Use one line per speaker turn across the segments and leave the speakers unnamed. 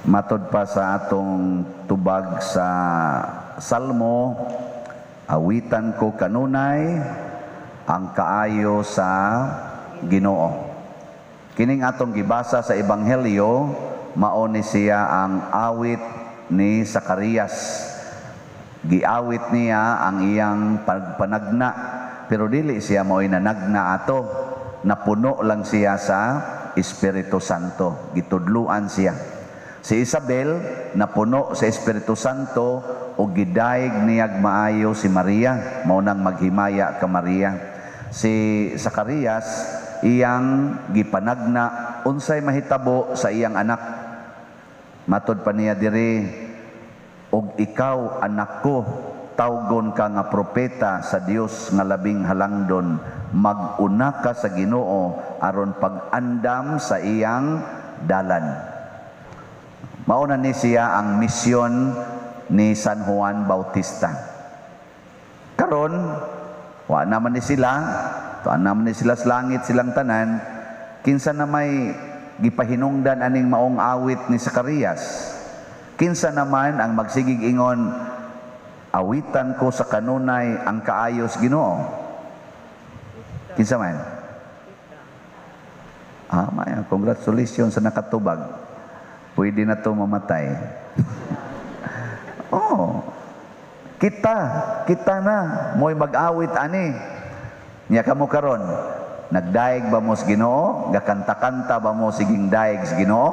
Matod pa sa atong tubag sa Salmo, awitan ko kanunay ang kaayo sa Ginoo. Kining atong gibasa sa Ebanghelyo, mao ni siya ang awit ni Zacarias. Giawit niya ang iyang pagpanagna, pero dili siya mao'y nanagna ato. Napuno lang siya sa Espiritu Santo. Gitudluan siya. Si Isabel napuno sa Espiritu Santo o gidayeg niyag maayo si Maria, mao nang maghimaya ka Maria. Si Zacarias, iyang gipanagna unsay mahitabo sa iyang anak. Matod pa niya diri, "Og ikaw, anak ko, tawgon ka nga propeta sa Dios nga Labing Halangdon. Mag-una ka sa Ginoo aron pag-andam sa iyang dalan." Mao na ni siya ang misyon ni San Juan Bautista. Karon, wa naman ni sila, tuan naman ni sila sa langit silang tanan, kinsa na may gipahinungdan aning maong awit ni Zacarias? Kinsa naman ang magsigig ingon, "Awitan ko sa kanunay ang kaayos Ginoo"? Kinsa man? Ah, maya, congratulations sa nakatubag. Pwede na to mamatay. Oh, kita, kita na, mo'y mag-awit ani. Nya kamo karon, nagdaig ba mo sa Ginoo? Gakanta-kanta ba mo siging daig sa Ginoo?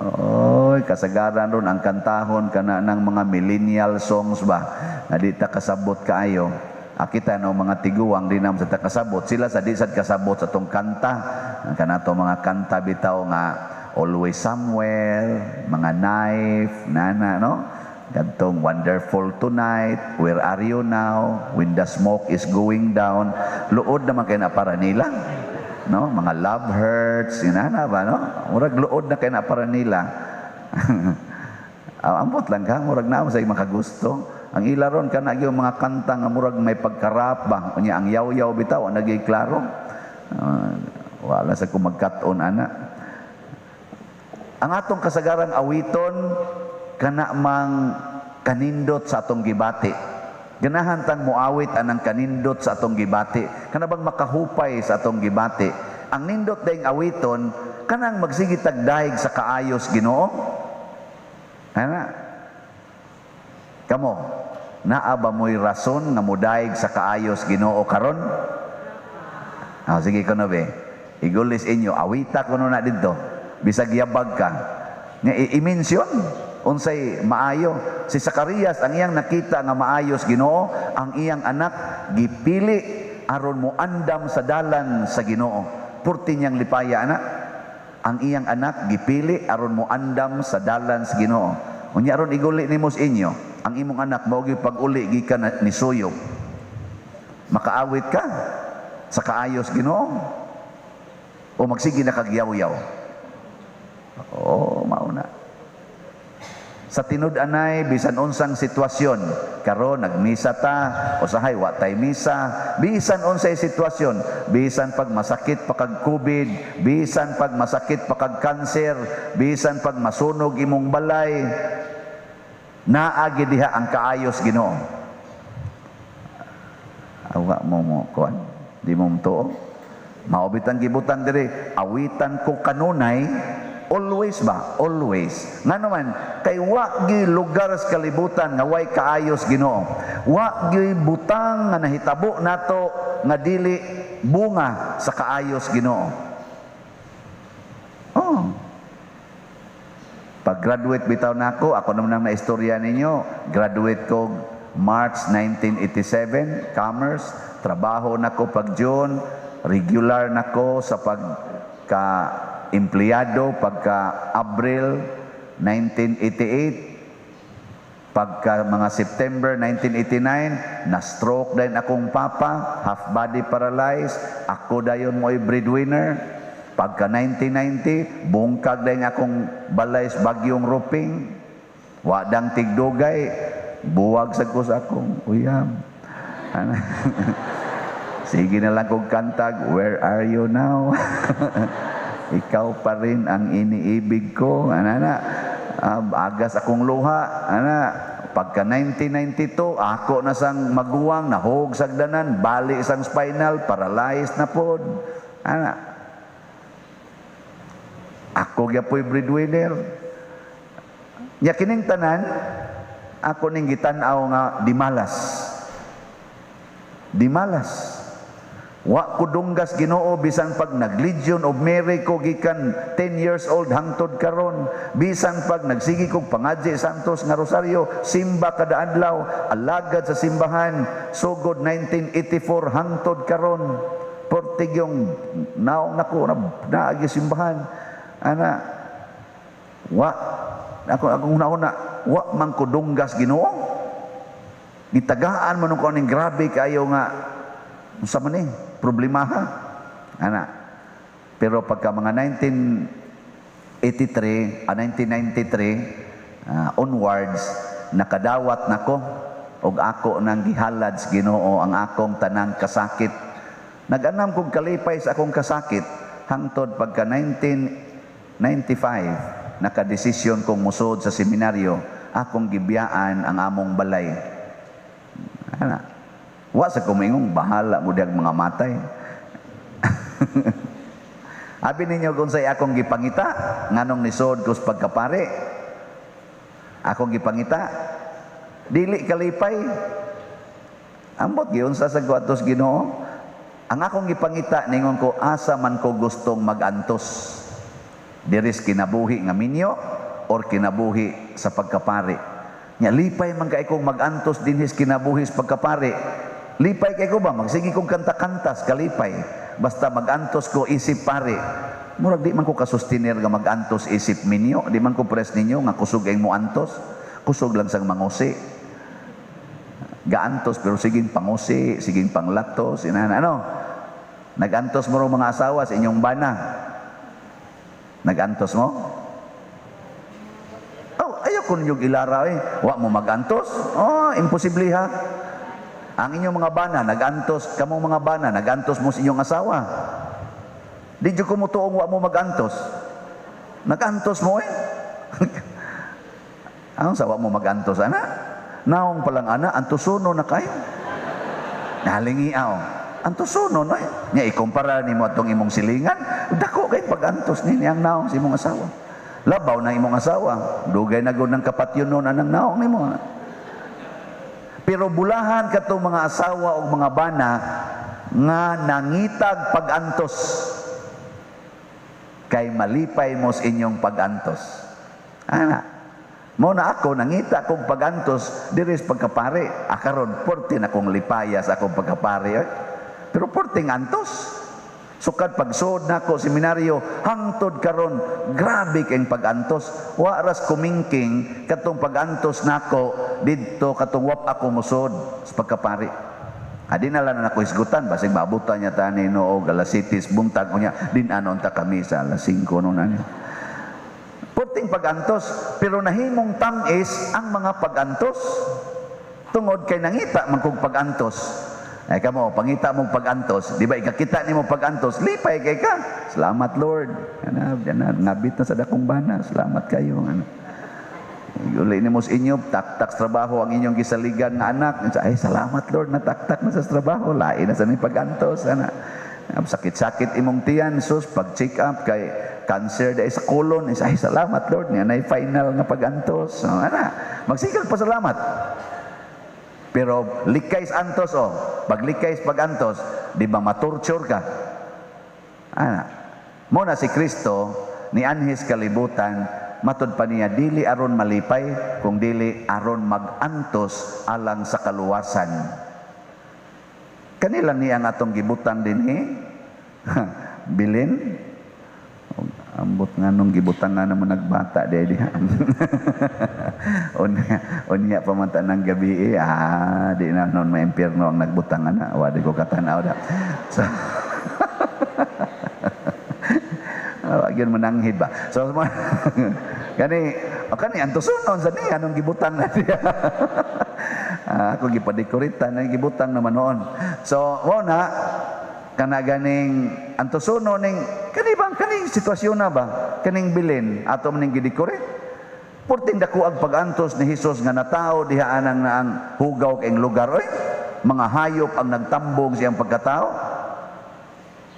Oy, kasagaran ron ang kantahon kana ng mga millennial songs ba na di ta kasabot kaayo. Ah, kita no mga tiguang di naman sa ta kasabot. Sila sa di sad kasabot sa tong kanta. Ang kanato mga kanta bitaw nga "Always Somewhere", mga "Knife", nana no? Kadtong "Wonderful Tonight", "Where Are You Now", "When the Smoke Is Going Down". Luod naman kay na para nila. No? Mga "Love Hurts", inana ba, no? Murag luod na kay na para nila. Ah, ambot lang ka, murag naa sa makagusto. Ang ila ron kana gyud mga kanta nga murag may pagka-rap ba. Unya ang yaw-yaw bitaw, ang naging klaro. Wala sa ko magkat-on ana. Ang atong kasagarang awiton kana mang kanindot sa atong gibati. Ganahan tang muawit anang kanindot sa atong gibati. Kana bang makahupay sa atong gibati. Ang nindot dayong awiton kanang magsige tag daig sa kaayos Ginoo. Ana. Kamo, naa ba mo'y rason nga mudaig sa kaayos Ginoo karon? Ah, sige kuno be. Igulis inyo, awita kuno na didto. Bisag yabag ka. Nga i-mention unsay maayo. Si Zacarias, ang iyang nakita nga maayos Ginoo, ang iyang anak gipili aron mo andam sa dalan sa Ginoo. Purti niyang lipaya ana. Ang iyang anak gipili aron mo andam sa dalan sa Ginoo. Unya aron iguli nimo sa inyo, ang imong anak mao gyud pag-uli gikan ni suyop. Makaawit ka sa kaayos Ginoo o magsige na kag yaw-yaw? Oo, mao na. Sa tinud-anay, bisan unsang sitwasyon, karon nagmisa ta, usahay wa tay misa, bisan unsay sitwasyon, bisan pag masakit pa kag COVID, bisan pag masakit pa kag kanser, bisan pag masunog imong balay, naa gyud diha ang kaayos Ginoo. Awa mo mo kuan, di mo tuo. Mao bitang gibutang diri, awitan ko kanunay, always ba? Always. Nga naman, kay wa gi lugar sa kalibutan nga way kaayos Ginoo. Wa gi butang nga nahitabo nato nga dili bunga sa kaayos Ginoo. Oh. Pag-graduate bitaw nako, ako naman ang naistorya ninyo, graduate ko March 1987, commerce, trabaho nako pag June, regular nako sa pagka empleyado pagka Abril 1988. Pagka mga September 1989, na-stroke din akong papa, half body paralyzed, ako dayon mo'y breadwinner. Pagka 1990, bungkag din akong balay sa bagyong Ruping. Wadang tigdugay, buwag sa ko sa akong uyab. Ano? Sige na lang kong kantag, "Where Are You Now? Ikaw pa rin ang iniibig ko." Ano na? Agas akong luha, ana. Pagka 1992, ako na sang maguwang, nahog sagdanan, bali sang spinal, paralyzed na pod. Ana. Ako gyapoy breadwinner. Nya kining tanan, ako ning gitan-aw nga dimalas. Dimalas. Wa ko dunggas Ginoo bisan pag nag-Legion of Mary ko gikan 10 years old hangtod karon, bisan pag nagsige kog pangadji Santos nga Rosaryo, simba kada adlaw, alagad sa simbahan sugod 1984 hangtod karon. Portig yung naong nako na naagi simbahan. Ana, wa ako akong una-una, wa man ko dunggas Ginoo. Gitagaan man ko ning grabe kaayo nga unsa man ni problemaha. Ana. Pero pagka mga 1983, 1993 onwards, nakadawat nako og ako nang gihalad sa Ginoo ang akong tanang kasakit. Nag-anam kog kalipay sa akong kasakit hangtod pagka 1995 nakadesisyon kong musod sa seminaryo, akong gibiyaan ang among balay. Ana. Wa sa kumingong bahala mo diyang mga matay. Abi ninyo kung sa'y akong gipangita, nganong nisod ko sa pagkapare. Akong gipangita, dili kalipay. Ambot giunsa sa guatos Ginoo. Ang akong gipangita ningon ko, asa man ko gustong magantos. Diris kinabuhi nga minyo or kinabuhi sa pagkapare. Nya lipay man kay kong magantos dinhis kinabuhi sa pagkapare. Lipay kay ko ba magsige kong kanta-kantas kalipay basta magantos ko isip pare. Murag di man ko kasustiner nga magantos isip minyo, di man ko pres ninyo nga kusog ang moantos, kusog lang sang mangusi. Gaantos pero siging pangusi, siging panglatos, inana ano. Nagantos mo ro mga asawa sa inyong bana. Nagantos mo? Oh, ayaw ko ninyong ilara eh. Wa mo magantos? Oh, imposible ha. Ang inyong mga bana, nagantos, kamong mga bana, nagantos mo sa inyong asawa. Di dyan ko mutuong wa mo magantos. Nagantos mo eh. Ang sawa mo magantos, ana? Naong palang ana, antusuno na kayo. Nalingiaw. Antusuno na eh. Nga ikumpara ni mo atong imong silingan, dako kay pagantos ni ang naong sa imong asawa. Labaw na imong asawa. Dugay na gud ng kapatyon nun anang naong nimo. Pero bulahan katong mga asawa o mga bana nga nangitag pagantos kay malipay mo sa inyong pagantos. Ana, mo na ako nangita kong pagantos diri sa pagkapare. Akaron porte na kong lipaya sa akong pagkapare. Eh. Pero porting antos. Sukad pagsuod nako seminaryo hangtod karon grabe kayong pagantos. Wa ras kumingking katong pagantos nako didto katong wap ako musod sa pagkapari. Adi na lang nako hisgutan basig maabutan niya tani no og alas 7 buntag unya din anon ta kami sa alas 5 noon ani. Porting pagantos pero nahimong tam-is ang mga pagantos tungod kay nangita man kog pagantos. Ay kamo, pangita mong pagantos, di ba ikakita nimo pagantos, lipay kay ka. Salamat Lord. Ana, ngabit na sa dakong bana. Salamat kayo. Ano. Uli nimo sa inyo, taktak sa trabaho ang inyong gisaligan nga anak. Ay, salamat Lord, nataktak na sa trabaho. Lain na sa ni pagantos. Ana. Sakit-sakit imong tiyan, sus, pag check up kay cancer dahil sa colon. Ay, salamat Lord, niya na final nga pagantos. So, ana, magsikag pasalamat. Pero likay sa antos oh, pag likay sa pagantos, di ba matorture ka? Ana. Mo na si Kristo ni anhis kalibutan, matud pa niya dili aron malipay, kung dili aron magantos alang sa kaluwasan. Kanila niya ang atong gibutan dinhi. Bilin. Ambot nga nung gibutan nga naman nagbata di diha. Unya pamanta ng gabi eh. Ah, di na noon may impyerno ang nagbutang ana. Wa di ko katanaw da. So gyud mananghid ba. So kani o kani antusunon sa niya nung gibutang na diha. Ako gipadekoritan na gibutang naman noon. So mo na kana ganing antusuno ning kani bang kaning sitwasyon na ba kaning bilin ato man ning gidekorate. Porting dako ang pag-antos ni Hesus nga natao diha anang naang hugaw kay lugar oy. Mga hayop ang nagtambong siyang pagkatao.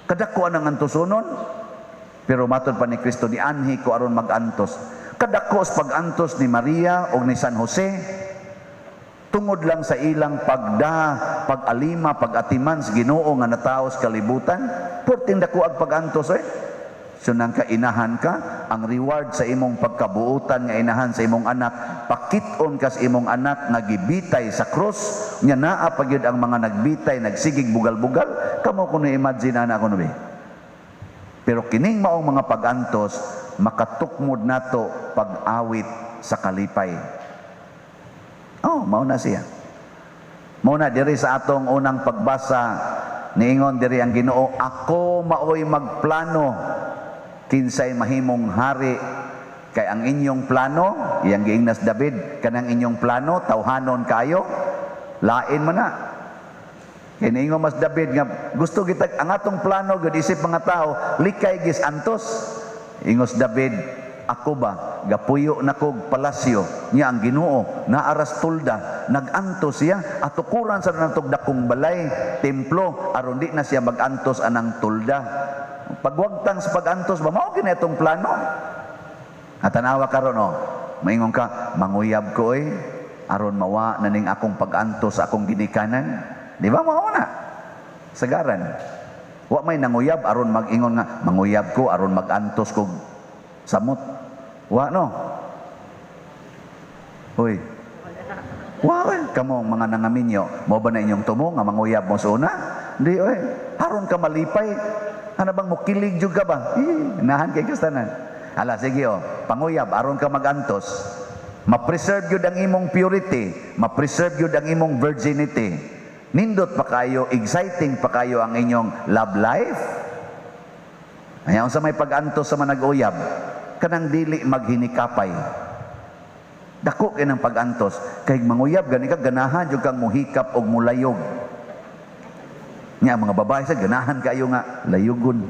Kadako ang antosonon. Pero matod pa ni Kristo, nianhi ko aron mag-antos. Kadako sa pag-antos ni Maria o ni San Jose tungod lang sa ilang pagda, pag-alima, pag-atiman sa Ginoo nga natao sa kalibutan. Porting dako ang pag-antos eh. So nang kainahan ka, ang reward sa imong pagkabuutan nga inahan sa imong anak, pakit-on ka sa imong anak nga gibitay sa krus, nya naa pa gyud ang mga nagbitay, nagsigig bugal-bugal, kamo kuno imagine ana kuno be. Pero kining maong mga pag-antos, makatukmod nato pag-awit sa kalipay. Oh, mao na siya. Mao na diri sa atong unang pagbasa, niingon diri ang Ginoo, "Ako maoy magplano kinsay mahimong hari, kay ang inyong plano," iyang giingnas David, "kanang inyong plano tawhanon kayo, lain man na." Kay niingon mas David nga gusto kita ang atong plano gud isip mga tao likay gis antos. Ingos David, "Ako ba gapuyo na kog palasyo, nya ang Ginoo naaras tulda, nagantos siya, atukuran sa nantog dakong balay, templo, aron di na siya magantos anang tulda." Pagwagtang sa pagantos ba, mao gini itong plano. At tanawa karon oh, maingon ka, "Manguyab ko oy, aron mawa na ning akong pagantos sa akong ginikanan." Di ba mao na? Sagaran. Wa may nanguyab aron mag-ingon nga, "Manguyab ko aron magantos kog samot." Wa no. Uy. Wa oy, kamo mga nangaminyo, mo ba na inyong tumo nga manguyab mo sa una? Di oy. Aron ka malipay. Ano bang mukilig jud ka ba? Eh, nahan kay kastanan. Hala, sige oh, panguyab aron ka magantos. Ma-preserve gyud ang imong purity, ma-preserve gyud ang imong virginity. Nindot pa kayo, exciting pa kayo ang inyong love life. Ayaw sa may pag-antos sa manag-uyab, kanang dili maghinikapay. Dako kay ng pag-antos, kay manguyab gani ka ganahan jud kang muhikap og mulayog. Nya ang mga babae sa ganahan kayo nga layugon.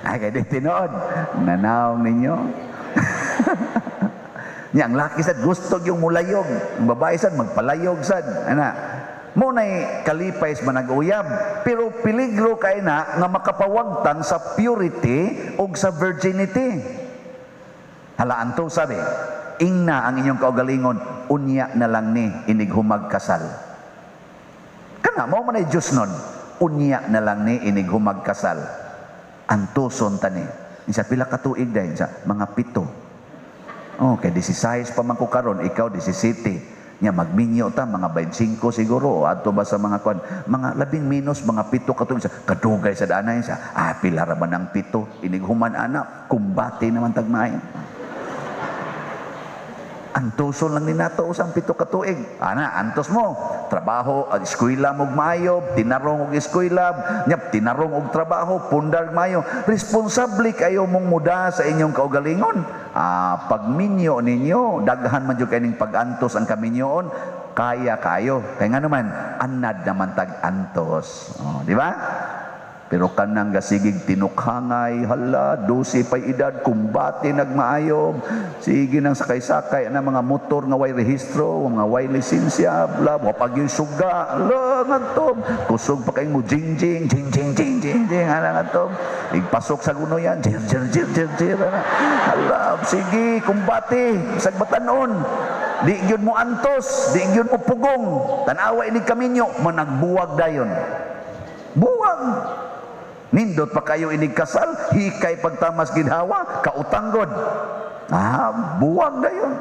Ay kay di tinuod, nanawng ninyo. Nya ang laki sad gusto yung mulayog, ang babae sad magpalayog sad. Ana. Mo nay kalipay sa manag-uyab, pero peligro kay na nga makapawagtang sa purity ug sa virginity. Hala anto sabi, ingna ang inyong kaugalingon, "Unya na lang ni inig humag kasal." Kana mao man ay Diyos nun, "Unya na lang ni inig humag kasal." Antuson tani. Isa pila ka tuig dayon sa mga 7. Oh, kay 16 pa man ko karon, ikaw 17. Nya magminyo ta mga 25 siguro o adto ba sa mga kwan, mga labing minus mga 7 ka tuig sa kadugay sa danay sa pila ra ba ng 7 inig human ana, kumbate naman tagmay. Antuson lang ni nato usang 7 ka tuig. Ana, antos mo. Trabaho, eskwela mo maayo, tinarong og eskwela, nya tinarong og trabaho, pundar maayo. Responsable kayo mong muda sa inyong kaugalingon. Pagminyo ninyo, daghan man jud kay ning pag-antos ang kaminyoon, kaya kayo. Kay nga naman, anad naman tag antos. Oh, di ba? Pero kanang gasigig tinukhangay, hala, 12 pa'y edad, kumbate nagmaayob, sige nang sakay-sakay, na mga motor nga way rehistro, mga way lisensya, bla, wapag yung suga, hala, ngadto, kusog pa kayong mo, jing, jing, jing, jing, jing, jing, jing, hala, ngadto, igpasok sa guno yan, jir, jir, jir, jir, jir, hala, hala, sige, kumbate, sagbatanon, di gyud mo antos, di gyud mo pugong, tanawa ini kaminyo, managbuwag dayon. Buwag! Nindot pa kayo inig kasal, hikay pagtamas ginhawa, kautanggod. Buwag na yun.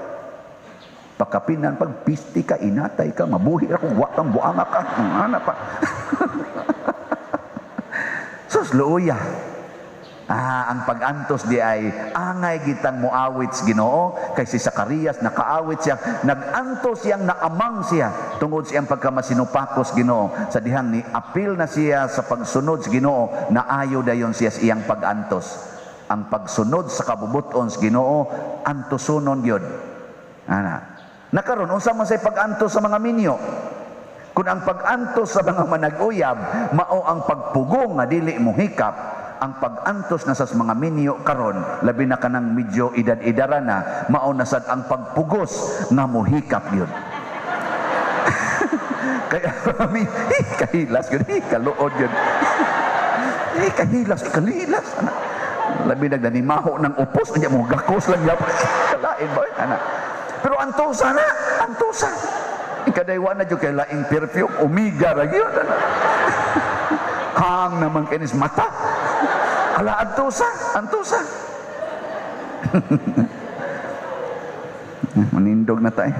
Pagkapinan, pag pisti ka, inatay ka, mabuhi ka, kung wa kang buanga ka. Ana pa. Sus, luya. Ang pag-antos di ay angay gitang muawit sa Ginoo kay si Zacarias nakaawit siya, nag-antos siyang naamang siya tungod siyang pagkamasinupakos Ginoo sa dihang ni apil na siya sa pagsunod sa Ginoo, naayo dayon siya sa iyang pag-antos. Ang pagsunod sa kabubuton sa Ginoo antosonon gyud. Ana. Nakaron unsa man say pag-antos sa mga minyo? Kung ang pag-antos sa mga manag-uyab mao ang pagpugong nga dili mo hikap, Ang pag-antos na sa mga minyo karon, labi na kanang medyo edad-edara na, mao na sad ang pagpugos nga mohikap gyud. Kaya kami, kahilas gyud, kaluod gyud. Eh, kahilas, kahilas. Ana. Labi nagdanimaho ng upos, unya mo gakos lang gyapon. Kalain ba? Ana. Pero antosa na, antosa. Ikadaywa na jud kay laing perfume, Omega ra gyud. Ana. Hang naman kinis mata. Ala, antosa, antosa. Manindog na tayo.